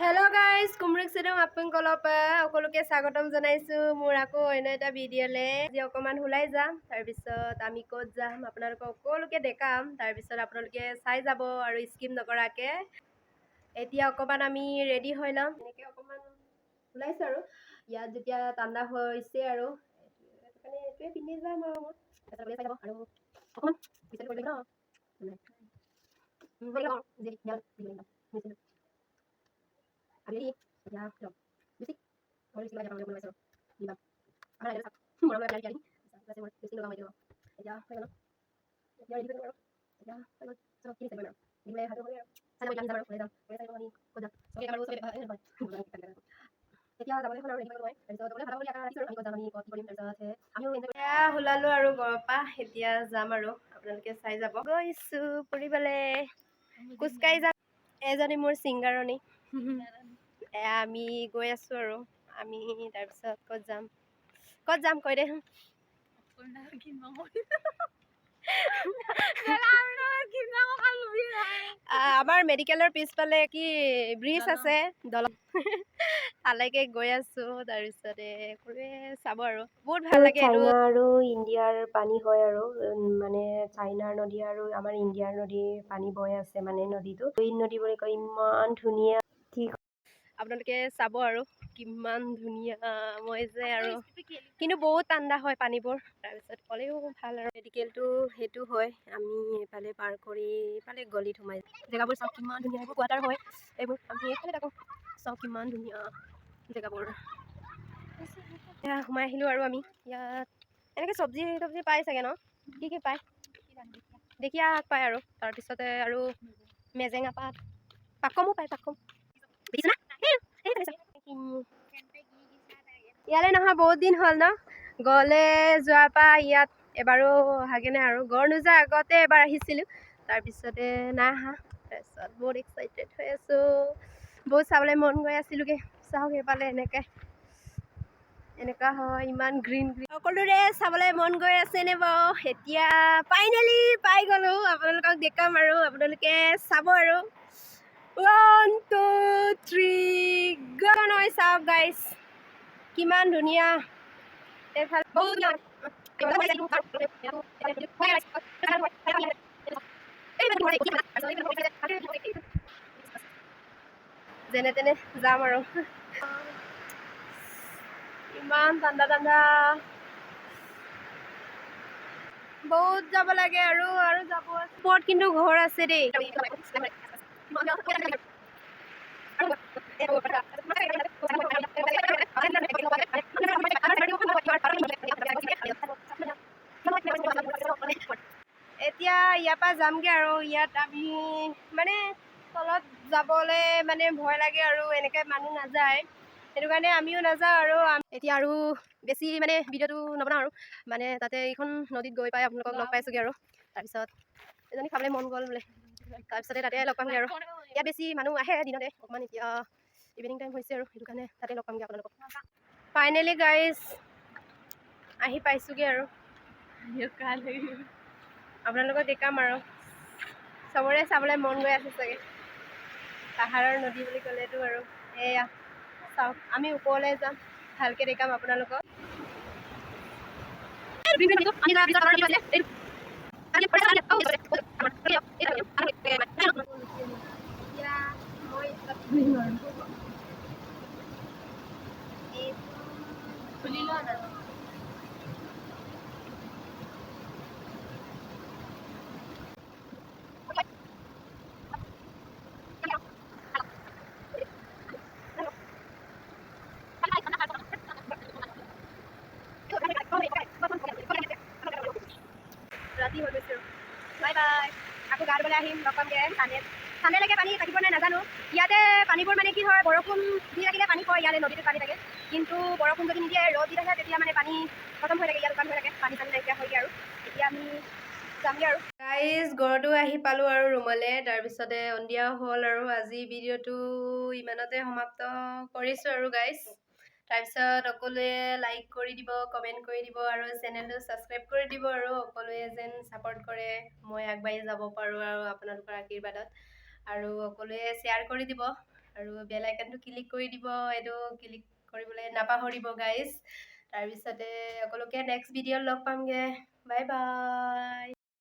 Hello' guys, কুমৰিক চেদং আপোনালোকৰ সকলোকে স্বাগতম জনাইছোঁ মোৰ আকৌ অন্য এটা ভিডিঅ'লৈ। আজি অকণমান ওলাই যাম, তাৰপিছত আমি ক'ত যাম আপোনালোকক সকলোকে দেখাম। তাৰপিছত আপোনালোকে চাই যাব আৰু স্কিপ নকৰাকৈ। এতিয়া অকণমান আমি ৰেডি হৈ ল'ম। এনেকৈ অকণমান ওলাইছোঁ আৰু ইয়াত যেতিয়া ঠাণ্ডা হৈছে আৰু সেইটো কাৰণে এইটোৱে পিন্ধি যাম আৰু তাৰপিছত চাই যাব আৰু অকণমান পিছত কৰিব লাগিব ন। আমি এতিয়া লিপষ্টিক মই লিপষ্টিক লগাই যাব দিবা আমাৰ মৰম লগাই মোৰ লিপষ্টিক লগাম। এতিয়া হৈ গ'ল, এতিয়া ৰেডি হৈ গ'ল আৰু এতিয়া হৈ গ'ল। চব কিনি চাব আৰু দিবলৈ ভালো হ'ল আৰু চাই যাব। আমি যাম আৰু ওলাই যাম, ওলাই চাই আমি ক'ত যাম চবে আৰু চবে। এতিয়া যাবলৈ হ'ল আৰু ৰেডি হৈ গ'লো মই। তাৰপিছত গ'লে ভাল বুলি আশা ৰাখিছোঁ আৰু আমি ক'ত যাম, আমি ক'ত কি কৰিম, তাৰপিছত আমিও এনজয় ওলালোঁ আৰু ঘৰৰ পৰা। এতিয়া যাম আৰু আপোনালোকে চাই যাব। গৈছোঁ ফুৰিবলৈ, খোজকাঢ়ি যাম। এজনী মোৰ ছিংগাৰণী। এয়া আমি গৈ আছোঁ আৰু আমি তাৰপিছত ক'ত যাম, ক'ত যাম কৈ দে। আমাৰ মেডিকেলৰ পিছফালে কি ব্ৰিজ আছে, দলং, তালৈকে গৈ আছোঁ। তাৰপিছতে সকলোৱে চাব আৰু বহুত ভাল লাগে। চাইনা আৰু ইণ্ডিয়াৰ পানী হয় আৰু মানে চাইনাৰ নদী আৰু আমাৰ ইণ্ডিয়াৰ নদীৰ পানী বৈ আছে। মানে নদীটো নদী বুলি কয়, ইমান ধুনীয়া কি। আপোনালোকে চাব আৰু কিমান ধুনীয়া মই যে আৰু কিন্তু বহুত ঠাণ্ডা হয় পানীবোৰ। তাৰপিছত ক'লেও ভাল আৰু মেডিকেলটো সেইটো হয়। আমি এইফালে পাৰ কৰি এইফালে গলিত সোমাই জেগাবোৰ চাওক কিমান ধুনীয়া। এইবোৰ কোৱাৰ্টাৰ হয় এইবোৰ, আমি এইফালে থাকোঁ। চাওক কিমান ধুনীয়া জেগাবোৰ। এয়া সোমাই আহিলোঁ আৰু আমি ইয়াত এনেকৈ চব্জি তব্জি পায় চাগে ন? কি কি পায়? ঢেকীয়া শাক পায় আৰু তাৰপিছতে আৰু মেজেঙা পাত, পাকমো পায়, পাকম দেখিছা না? ইয়ালৈ নহয়, বহুত দিন হ'ল ন গ'লে যোৱাৰ পৰা ইয়াত এবাৰো অহাগৈ নাই। আৰু গড় নোযোৱাৰ আগতে এবাৰ আহিছিলোঁ, তাৰপিছতে নাই অহা। তাৰপিছত বহুত এক্সাইটেড হৈ আছোঁ, বহুত চাবলৈ মন গৈ আছিলোগৈ। চাওক সেইফালে এনেকৈ এনেকুৱা হয়, ইমান গ্ৰীণ গ্ৰীণ। সকলোৰে চাবলৈ মন গৈ আছেনে বাৰু? এতিয়া ফাইনেলি পাই গ'লোঁ, আপোনালোকক দেখাম আৰু আপোনালোকে চাব আৰু। 1, 2, 3, নহয়, চাওক গাইজ কিমান ধুনীয়া এইফালে, বহুত। যেনে তেনে যাম আৰু ইমান ঠাণ্ডা ঠাণ্ডা, বহুত যাব লাগে আৰু আৰু যাব ওপৰত কিন্তু ঘৰ আছে দেই। এতিয়া ইয়াৰ পৰা যামগৈ আৰু ইয়াত আমি মানে তলত যাবলৈ মানে ভয় লাগে আৰু এনেকৈ মানুহ নাযায়, সেইটো কাৰণে আমিও নাযাওঁ। আৰু এতিয়া আৰু বেছি মানে ভিডিঅ'টো নবনাওঁ আৰু মানে তাতে এইখন নদীত গৈ পাই আপোনালোকক লগ পাইছোঁগৈ আৰু তাৰপিছত এজনী খাবলৈ মন গ'ল বোলে, তাৰপিছতে তাতে লগ পামগৈ। আৰু ইয়াত বেছি মানুহ আহে দিনতে অকণমান, এতিয়া ইভিনিং টাইম হৈছে আৰু সেইটো কাৰণে তাতে লগ পামগৈ আপোনালোকক। ফাইনেলি গাইজ আহি পাইছোঁগৈ আৰু আপোনালোকক দেখাম আৰু চবৰে চাবলৈ মন গৈ আছে চাগে পাহাৰৰ নদী বুলি ক'লেতো আৰু। এয়া চাওক, আমি ওপৰলৈ যাম, ভালকৈ দেখাম আপোনালোকক। এতিয়া মই খুলি লোৱা না। ৰাতি হৈ গৈছে। বাই বাই, আকৌ গা ধুবলৈ আহিম, লগ পামগৈ। চানে চানেলৈকে পানী থাকিব নাই নাজানো। ইয়াতে পানীবোৰ মানে কি হয়, বৰষুণ দি থাকিলে পানী পৰে ইয়াতে, নদীটোত পানী থাকে। কিন্তু বৰষুণ যদি নিদিয়ে, ৰ'দ দি থাকে, তেতিয়া মানে পানী খতম হৈ থাকে, ইয়াত শুকান হৈ থাকে, পানী চানী নাইকিয়া হয়গৈ। আৰু এতিয়া আমি যামগৈ আৰু গাইজ ঘৰতো আহি পালোঁ আৰু ৰুমলৈ। তাৰপিছতে সন্ধিয়াও হ'ল আৰু আজি ভিডিঅ'টো ইমানতে সমাপ্ত কৰিছোঁ আৰু গাইজ। তাৰপিছত সকলোৱে লাইক কৰি দিব, কমেণ্ট কৰি দিব আৰু চেনেলটো ছাবস্ক্ৰাইব কৰি দিব আৰু সকলোৱে যেন ছাপৰ্ট কৰে, মই আগবাঢ়ি যাব পাৰোঁ আৰু আপোনালোকৰ আশীৰ্বাদত। আৰু সকলোৱে শ্বেয়াৰ কৰি দিব। আৰু বেল আইকনটো ক্লিক কৰি দিব, এইটো ক্লিক কৰিবলৈ নাপাহৰিব গাইজ। তাৰপিছতে সকলোকে নেক্সট ভিডিঅ'ত লগ পামগৈ। Bye bye.